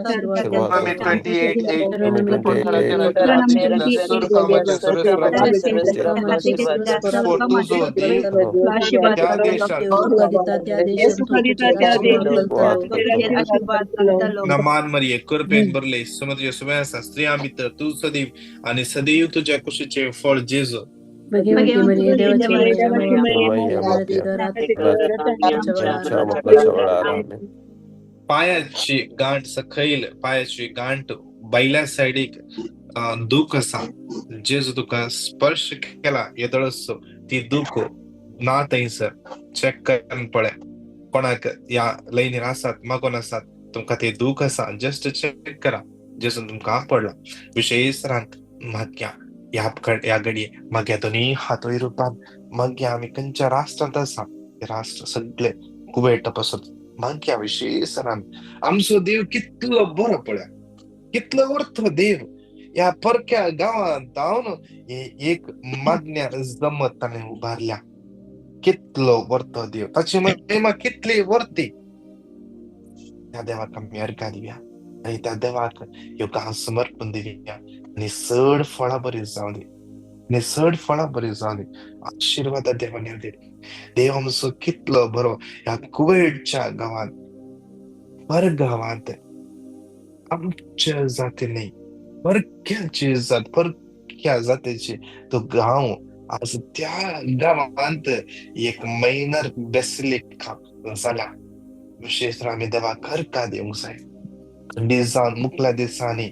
S1: नमान मरिये, कृपेन भरले, समुद्र सुवे आसा, स्त्रियां भितर तूं सदैव आणि सदैव तुज्या कुशीचें फळ जेजू. पायाची गांठ सकयल, पायाची गांठ बैल्या सायडीक दूख आसा. जेजू तुका स्पर्श केला येदोळसो ती दूख ना थंयसर चॅक करून पळय. कोणाक ह्या लायनीर आसात मागोन आसात तुमकां ते दूख आसा, जस्ट चॅक करा. जेजून तुमकां पडला. विशेष रात माग्या ह्या घडये माग्या दोनूय हातोय रुपान माग्या आमी खंयच्या राष्ट्रांत आसा ते राष्ट्र सगळे कुवेटा पासून माग्या विशेष रान आमचो देव कितलो बरो पळय, कितलो अर्थ देव ह्या परक्या गांवांत जावन एक मागण्या जमत ताणें उबारल्या. कितलो वर्तो देव, ताची महिमा कितली वर्ती. त्या देवाक आमी अर्घां दिवया आनी त्या देवाक ह्यो गांव समर्पण दिवया आनी चड फळां बरी जावं दी, आनी चड फळां बरी जावं दी. आशिर्वाद देवान दी. देव आमचो कितलो बरो ह्या कुवेटच्या गांवांत, पर गांवांत आमच्या जाती न्ही परक्याची जात, परक्या जातीची तो गांव आज त्या गांवांत एक मैनर बेसिलिका जाला. विशेष आमी देवाक अर्घां दिवंक जाय. दिसान मुखल्या दिसांनी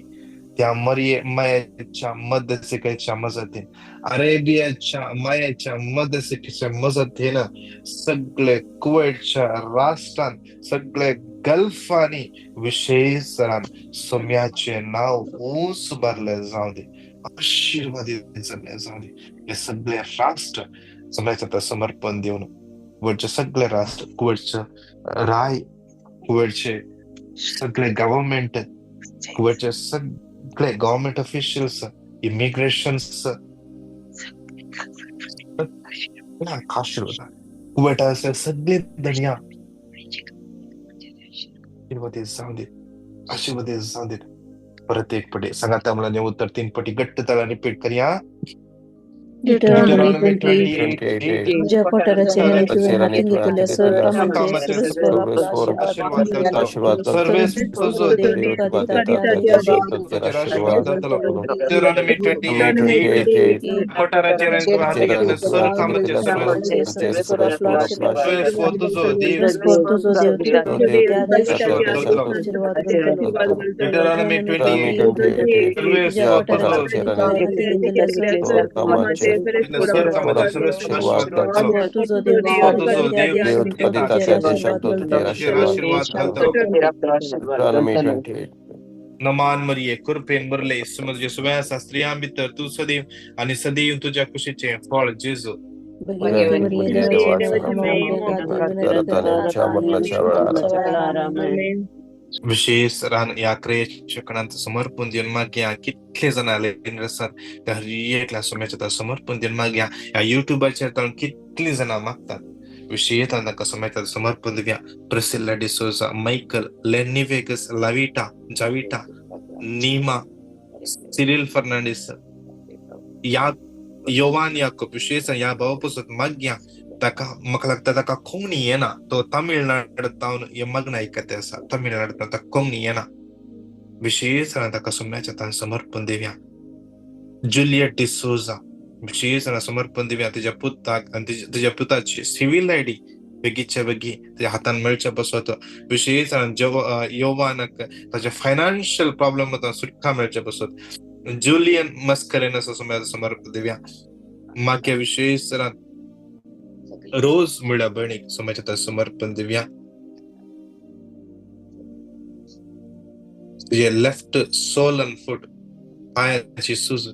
S1: त्या मरिये मायेच्या मदसिकेच्या मजतीन, अरेबियाच्या मायेच्या मदसिकेच्या मजतीन सगळे कुवेटच्या राष्ट्रान, सगळे गल्फांनी विशेष सोम्याचें नांव ऊंच उबारलें जावं दी, आशिर्वादीत जाल्लें जावं दी. हे सगळे राष्ट्र समाजाच्या आतां समर्पण दिवन कुवेटचे सगळे राष्ट्र, कुवेटचे राय, कुवेटचे सगळे गव्हर्मेंट, कुवेटचे सगळे गव्हर्मेंट ऑफिशियल्स, इमिग्रेशन्स, आशीर्वाद कुवेटा सगळे धनया आशीर्वादीत जावं दीत, आशीर्वादीत जावं दीत. परत एक पटी सांगाता मुलांनी उत्तर 3 पटी घट्ट ताळा रिपीट करया. Deuteronomy 28:8.
S3: तुज्या कोठाराचेर आनी तुवें हातीन घेतिल्ल्या सर्व कामाचेर
S1: सर्वेस तुजो देव तुका दिता त्या देशांत तुजेर आशीर्वाद घालतलो. Deuteronomy 28:8. कोठाराचेर आनी तुवें हातीन घेतिल्ल्या सर्व कामाचेर तुजो देव Deuteronomy 28:8. सर्वेस तुजो देव नमान मरिये, कृपेन भरले, समुद्र सुवे आसा, स्त्रियां भितर तूं सदैव आणि सदैव तुज्या कुशीचें फळ जेजू. विशेष रान ह्या क्रियेच्या कणांत समर्पण दिवन मागया. कितले जाणां लायनीर आसात त्या हर एकल्या सोम्याच्या समर्पण दिवन मागया. ह्या युट्यूबाचेर ताणून कितलीं जाणां मागतात. विशेष तांकां सोम्याच्या समर्पण दिवया. Priscilla D'Souza, Michael, Lenny Vegas, Lavita, Javita, Nima, Cyril Fernandes, या योवान याकोब. विशेष ह्या भावा पासून मागया. ताका म्हाका लागता ताका कोंकणी येना, तो तमिळनाडू हे मग्न आयकते आसा, तमिळनाडू ताका कोंकणी येना. विशेष ताका सोम्याच्या तान समर्पण दिवया. जुलियट डिसोजा विशेष समर्पण दिवया. तिच्या पुताक आनी तिच्या पुताची सिव्हील आयडी बेगीच्या बेगी तिच्या हातान मेळच्या पासत. विशेष योवानाक ताच्या फायनान्शियल प्रॉब्लम सुटका मेळच्या पासत. जुलियन मस्करेनस सोम्याच्या समर्पण दिवया. मागीर विशेष रोज म्हळ्या भयणीक सोम्याच्या समर्पण दिवया. तुजे लेफ्ट सोल आनी फूट पांयाची सूज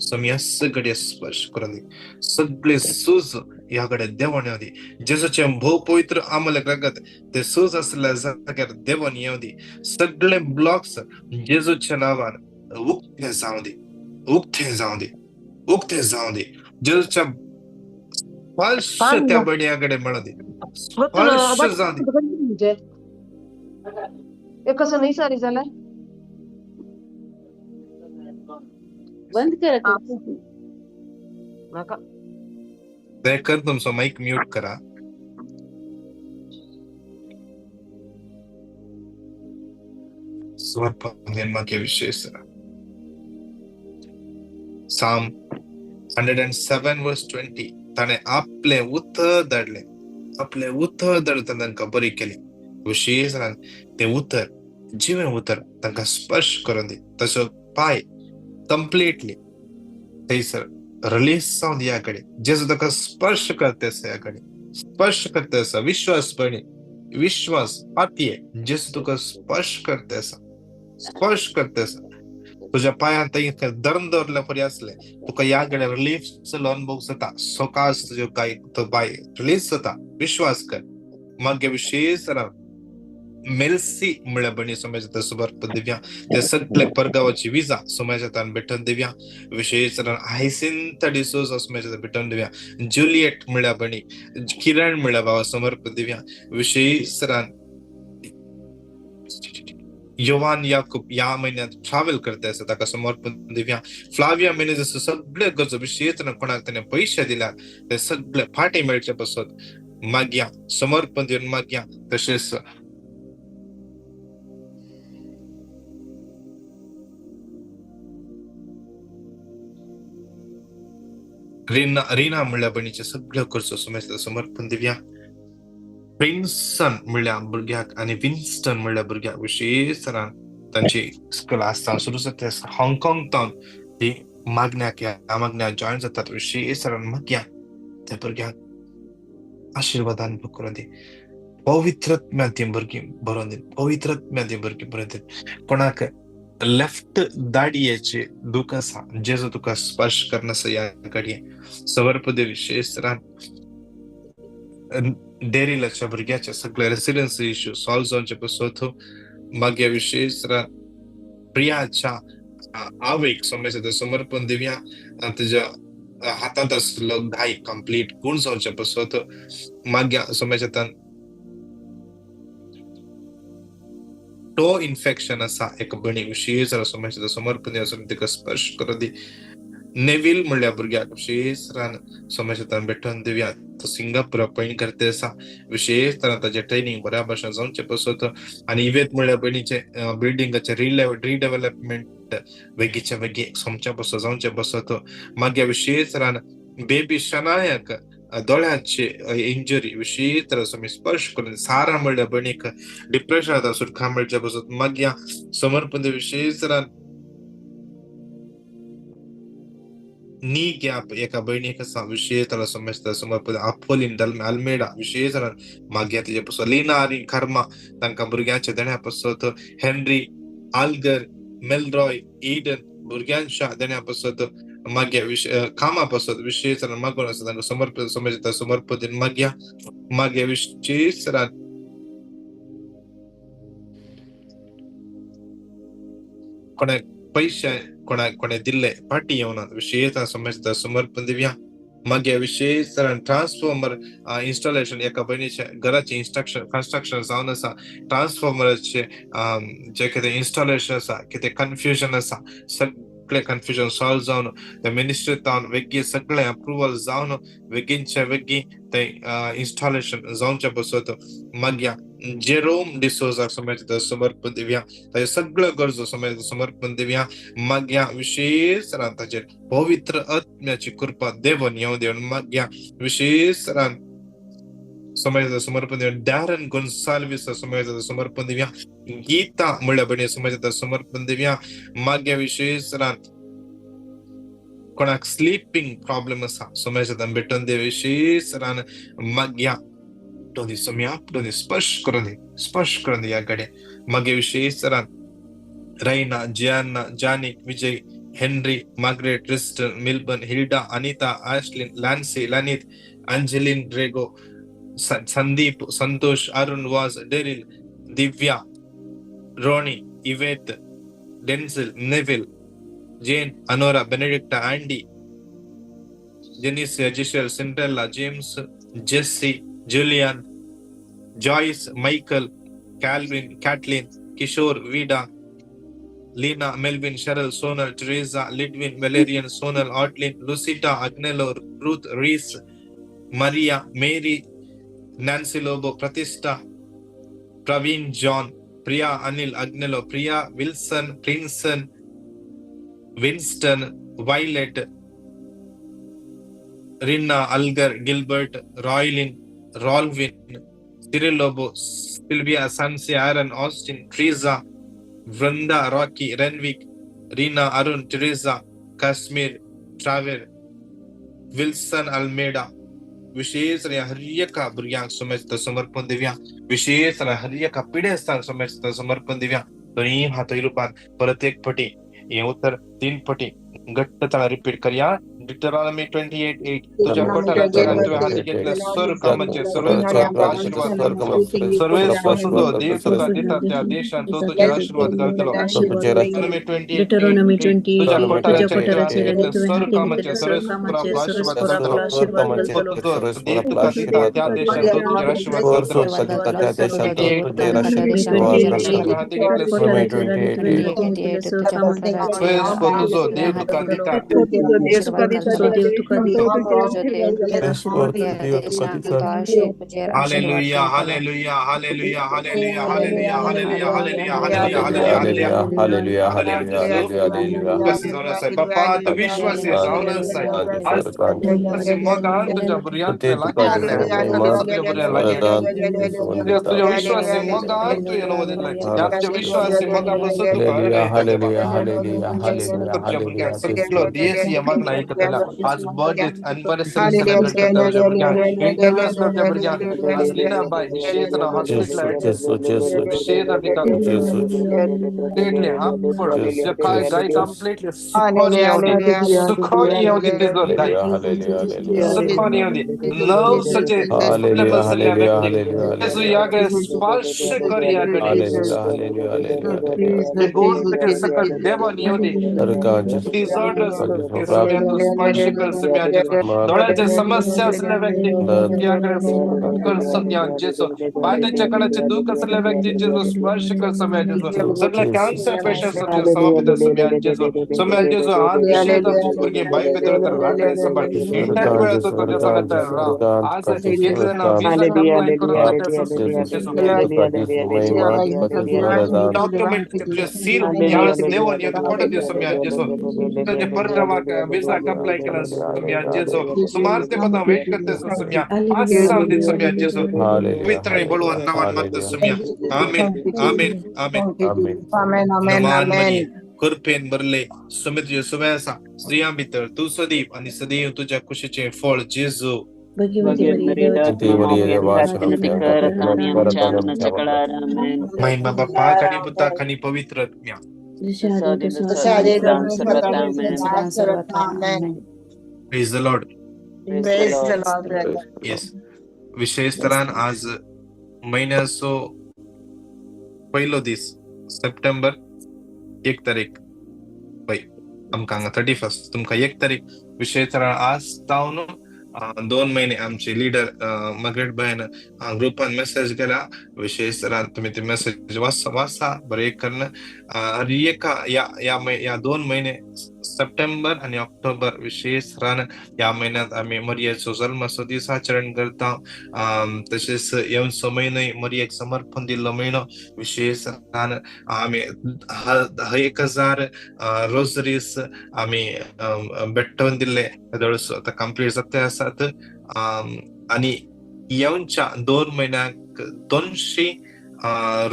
S1: स्वामी सगळे स्पर्श करून दी, सगळे सूज ह्या कडेन देवण येवं दी. जेजूचें भोव पवित्र आमलेक रगत ते सूज आसल्या जाग्यार देवण येवं दी. सगळे ब्लॉक्स जेजूच्या नांवान उक्ते जावं दी, उक्ते जावं दी, उक्ते जावं दी. जेजूच्या स्पर्श त्या बणया कडेन मेळूं दी, स्पर्श जावं दी.
S4: कसं नाही सारी झाला
S3: बंद करा
S4: नका
S1: दयाकर तुमचा माईक म्यूट करा. समर्पण मागे विशेष Psalm 107 verse 20 ताणें आपलें उतर धाडलें, आपलें उतर धाडून तांकां बरी केली. विशेष तें उतर जिवें उतर तांकां स्पर्श करून दी, ताचो पांय कंप्लिटली थंयसर रिलीज जावन ह्या कडेन. जेजू ताका स्पर्श करता आसा, ह्या कडेन स्पर्श करता आसा. विश्वास बणी विश्वास पातये जेजू तुका स्पर्श करता आसा, स्पर्श करता आसा. तुज्या पांयान थंय धरून दवरल्या परी आसलें तुका ह्या कडेन रिलीफ अनुभव जाता. सकाळ तुज्यो काय तो बाय रिलीज जाता. विश्वास कर. मागीर विशेष मेल्सी म्हळ्या बणी समाजात समर्पण दिव्या, ते सगळे परगावाची विजा समाजात भेटून दिव्या. विशेष हायसिंथ डिसोजा समाजात भेटून दिव्या. जुलियट म्हळ्या बणी, किरण म्हळ्या बाबा समर्पण दिव्या. विशेष योवान याकूब ह्या म्हयन्यांत ट्रॅव्हल करता आसा ताका समर्पण दिव्या. फ्लाविया मेनेजस सगळे गरजो विशेष कोणाक ताणें पयशे दिल्यात ते सगळे फाटी मेळचे पासत मागया, समर्पण दिवन मागया. तशेंच रीना रीना म्हणल्या भयणीचे सगळ्यो गरजो समर्पण दिव्या. प्रिन्सन म्हणल्या भुरग्याक आनी विन्स्टन म्हणल्या भुरग्याक विशेष तरान तांची क्लास सुरू जाता. हाँगकाँग तावन ती मागण्याक ह्या मागण्याक जॉयन जातात. विशेष तरान मागया त्या भुरग्यांक आशिर्वादान करून दी. पवित्रत्म्यान ती भुरगीं बरोवन दी, पवित्रत्म्यान ती भुरगीं बरोवन दी. कोणाक लेफ्ट दाडयेचे दूख आसा जेजो तुका स्पर्श करनासा ह्या घडये समर्पण विशेष तरान डेरिलाच्या भुरग्याचे सगळे रेसिडेन्सी इश्यू सॉल्व जावचे पासत मागीर विशेष तरान प्रियाच्या आवयक समज समर्पण दिव्या. तुज्या हातांत आसलो घाय कंप्लीट गुण जावचे पासत मागीर समजतान टो इन्फेक्शन आसा एक भयणी विशेष समज समर्पण दिवन तिका स्पर्श करून दी. नेवील म्हणल्या भुरग्याक विशेष तरान समजतान भेटून दिव्या. तो सिंगापूर पयण करते आसा विशेष तरान ताजें ट्रेनिंग बऱ्या भाशेन जावचें पासत. आनी इवेत म्हणल्या भयणीचें बिल्डिंगाचें रिडेवलपमेंट वेगीच्या वेगी सोमच्या पासत जावचें पासत. मागीर विशेष तरान बेबी शनायक दोळ्याची इंजुरी विशेष तरान स्पर्श करून सारा म्हणल्या भयणीक डिप्रेशन सुटका मेळच्या पासत मागीर समर्पण विशेष तरान नी गॅप एका भयणीक आसा विशेष तरान समजता समर्पण. आपोलीन अल्मेडा विशेष तरान मागीर तेजे पासत. लीना आनी कर्मा तांकां भुरग्यांच्या देण्या पासत. हेनरी आल्गर मेलरॉय इडन भुरग्यांच्या देण्या पासत मागीर कामा पासत विशेष तरान मागून आसा तांकां समर्पण समजता समर्पण मागया. मागीर विशेष तरान कोणाक पयशे कोणाक कोणें दिल्ले फाटी येवनात विशेष समजता समर्पण दिव्या. मागीर विशेष तरान ट्रान्सफॉर्मर इन्स्टॉलेशन एका भयणीच्या घराचें इन्स्ट्रक्शन कन्स्ट्रक्शन जावन आसा. ट्रान्सफॉर्मराचें जें कितें इन्स्टॉलेशन आसा कितें कन्फ्युजन आसा सगळें कन्फ्युजन सॉल्व जावन ते मिनिस्ट्री तावन वेगीं सगळें अप्रुवल जावन वेगींच्या वेगीं तें इन्स्टॉलेशन जावचें पासत मागीर जेरोम डिसोजाक समजता समर्पण दिव्या. ताजे सगळ्यो गरजो समजता समर्पण दिव्या. मागया विशेष तरान ताचेर पवित्र आत्म्याची कृपा देवन येवं दिवन मागया. विशेष तरान समजता समर्पण दिव्या. डॅरन गोन्साल्विस समजता समर्पण दिव्या. गीता म्हणल्या भयणी समजता समर्पण दिव्या. मागया विशेष तरान कोणाक स्लिपींग प्रॉब्लम आसा समजता भेटून दी. विशेष तरान मागया स्पर्श करून दी, स्पर्श करून दी ह्या कडेन. मागीर विशेष तरान Raina, Gianna, Janik, Vijay, Henry, Margaret, Tristan, Milburn, Hilda, Anita, Ashlyn, Lancy, Lanit, Angeline Rego, Sandeep, Santosh, Arun Vaz, Daryl, Divya, Ronnie, Yvette, Denzel, Neville, Jane, Anora, Benedicta, Andy, Janice, Giselle, Cinderella, James, Jesse, Julian, Joyce, Michael, Calvin, Kathleen, Kishore, Vida, Lena, Melvin, Cheryl, Sonal, Teresa, Lidwin, Valerian, Sonal, Otlin, Lucita, Agnello, Ruth, Reese, Maria, Mary, Nancy Lobo, Pratista, Praveen, John, Priya, Anil, Agnello, Priya, Wilson, Princeton, Winston, Violet, Rinna, Algar, Gilbert, Roylin, Rolvin, Cyril Lobo, Sylvia, Sansi, Aaron, Austin, Teresa, Vrunda, Rocky, Renwick, Reena, Arun, Teresa, Kashmir, Traver, Wilson, Almeida. विशेष हर एका भुरग्यांक समजता समर्पण दिवया, विशेष हर एका पिडेस्तांक समजता समर्पण दिवया. दोनी हातय रुपान परत एक पटी हे उतर 3 पटी घट्ट ताणा रिपीट करया. Deuteronomy 28:8 तुझ्या कोठाराचेर आनी तुवें हाती घेतल्या सर्व कामाचेर सर्वेस्पराक आशीर्वाद घालतलो. सर्वेस्पर तुजो देव तुका दिता त्या देशांत तो तुजेर आशीर्वाद घालतलो. Deuteronomy 28:8 तुझ्या कोठाराचेर आनी तुवें हाती घेतल्या सर्व कामाचेर सर्वेस्पराक आशीर्वाद घालतलो. देव तुका दिता त्या देशांत तो तुजेर आशीर्वाद घालतलो. सर्वेस्पर तुजो देव तुका दिता Hallelujah, hallelujah, hallelujah, hallelujah, hallelujah, hallelujah, hallelujah, hallelujah, hallelujah, hallelujah, hallelujah. बापा तूं विश्वासी जावन आसाय. मोगान तुज्या भुरग्यांक लागीं तुज्या भुरग्यांक लागीं तुज्या विश्वासी मोगान तुवें नवो दिलाय. तुज्या विश्वासी मोगा पासून तुका तुज्या भुरग्यांक सगळो देश हे मागणं आयकतला. आज बर्थडे अनिव्हर्सरी सेलिब्रेट करता तुज्या भुरग्यांक, इंटरनॅशनल तुज्या भुरग्यांक, आज लीना बाय विशेष हॉस्पिटल विशेष completely गाय completely सुखोनी येवदी तेजो गाय सुखोनी येवदी नर्व्सचे प्रॉब्लेम असल्या व्यक्ती तेजो याकडे स्पर्श कर याकडे गोड सकल देवान येवदी डिसऑर्डर्स स्पर्श कर डोळ्याच्या समस्या असल्या व्यक्ती याकडे कर सम्या जेसो, बाट्याच्या कणाचे दुःख असल्या व्यक्ती जेसो स्पर्श कर सम्या जेसो, सगळ्या कॅन्सर पेशंट समापित सम्या जेसो, सम्या जेसो आज भुरगीं बाय भितर तर राखणे सांबाळ इंटरव्यू वेळाचो तुज्या सांगाता राव आज घेतलं ना विजा अप्लाय करून डॉक्युमेंट तुझे सील यावेळेस नेवन येतो फोटो दिवस सम्या जेसो, तुझे परगावाक विजा अप्लाय केला सम्या जेसो, सुमार ते पता वेट करते सम्या 5 साल दिन सम्या जेसो, पवित्र आणि बळवंत नावान मागतो सम्या. आमेन, आमेन, आमेन, आमेन. आमेन. कृपेन भरले सुमे तुझे सुमे आसा स्त्रियां भितर तूं सदीव आणि सदैव तुझ्या कुशीचे फळ जेजू. महिमा बापाक आणि पुताक आणि पवित्र आत्म्या. Praise the Lord. Yes. विशेष तरान आज म्हयन्याचो पयलो दीस सप्टेंबर 1 तारीख पळय आमकां हांगा 31 तुमकां 1 तारीख विशेष तरान आज जावन 2 महिने आमचे लिडर मार्गरेट बायन ग्रुपान मेसेज केला. विशेष तरान तुमी ते मेसेज वाचा बरें करून हर एका ह्या 2 महिने सप्टेंबर आणि ऑक्टोबर विशेष तरान ह्या म्हयन्यांत आमी मरियेचो जल्माचो दीस आचरण करता. तशेंच येवचो म्हयनो मरियेक समर्पण दिल्लो म्हयनो विशेष तरान आमी 1000 रोजरीस आमी भेटोवन दिल्ले आतां कंप्लीट जाते आसात. आनी येवच्या 2 म्हयन्याक 200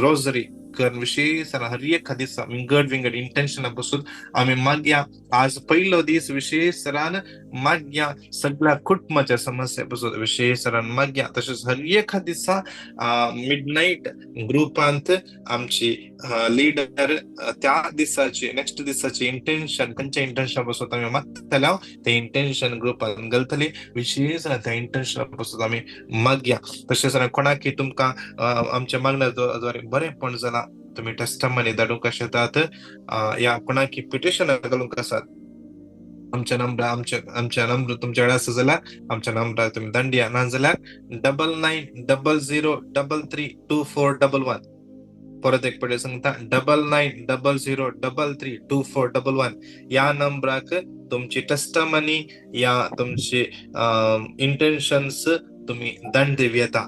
S1: रोजरी करून विशेष हर एका दिसा विंगड विंगड इंटेन्शना पासून आमी मागया. आज पयलो दीस विशेष सरान मागया सगळ्या कुटुंबाच्या समस्या पासून विशेष सरान मागया. तशेंच हर एका दिसा मिडनायट ग्रुपांत आमची लिडर त्या दिसाची नेक्स्ट दिसाची इंटेन्शन खंयच्या इंटेन्शना पासून आमी मागतले ते इंटेन्शन ग्रुपान घालतली. विशेष त्या इंटेन्शना पासून आमी मागया. तशेंच कोणाकी तुमकां आमच्या मागण्या द्वारे बरेंपण जाला तुमी टेस्टमनी धाडूंक शकतात या कोणाकी पिटिशन घालूंक आसात आमच्या नंबर आमच्या नंबर तुमच्या कडेन आसा जाल्यार आमच्या नंबरार तुमी दांडिया, ना जाल्यार 9900 33 24 11. परत एक पडे सांगता 9900 33 24 11 ह्या नंबराक तुमची टेस्टमनी या तुमची इंटेन्शन्स तुम्ही दंड दिवं येता.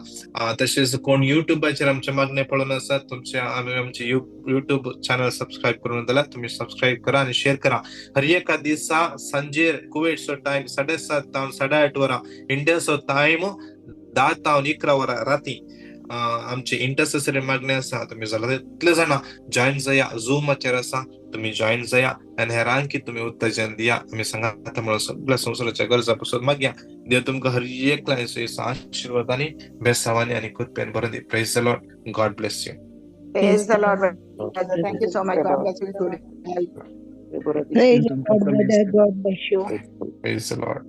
S1: तशेंच कोण युट्यूबाचेर आमचे मागणे पळोवन आसात तुमचे आमी आमचे युट्यूब चॅनल सबस्क्रायब करून जाल्यार तुमी सबस्क्रायब करा आनी शेअर करा. हर एका दिसा सांजेर कुवेटचो टायम 7:30 तावन 8:30 वरां, इंडियाचो टायम 10 तावन 11 वरां राती आमचे इंटरसेसरी मागणे आसा. तुमी जाल्यार तितले जाणां जॉयन जाया, झूमाचेर आसा तुमी जॉयन जाया आनी हेरांकी तुमी उत्तेजन दिया. आमी सांगाता म्हणून सगळ्या संवसाराच्या गरजा पासून मागया. देव तुमकां हर एकल्या आशिर्वादांनी बेसावांनी आनी कृपेन बरें दी. Praise the Lord. God bless you.
S4: Praise the Lord, brother. Thank you so much. God bless you.
S3: Praise the Lord, brother. God bless you.
S1: Praise the Lord.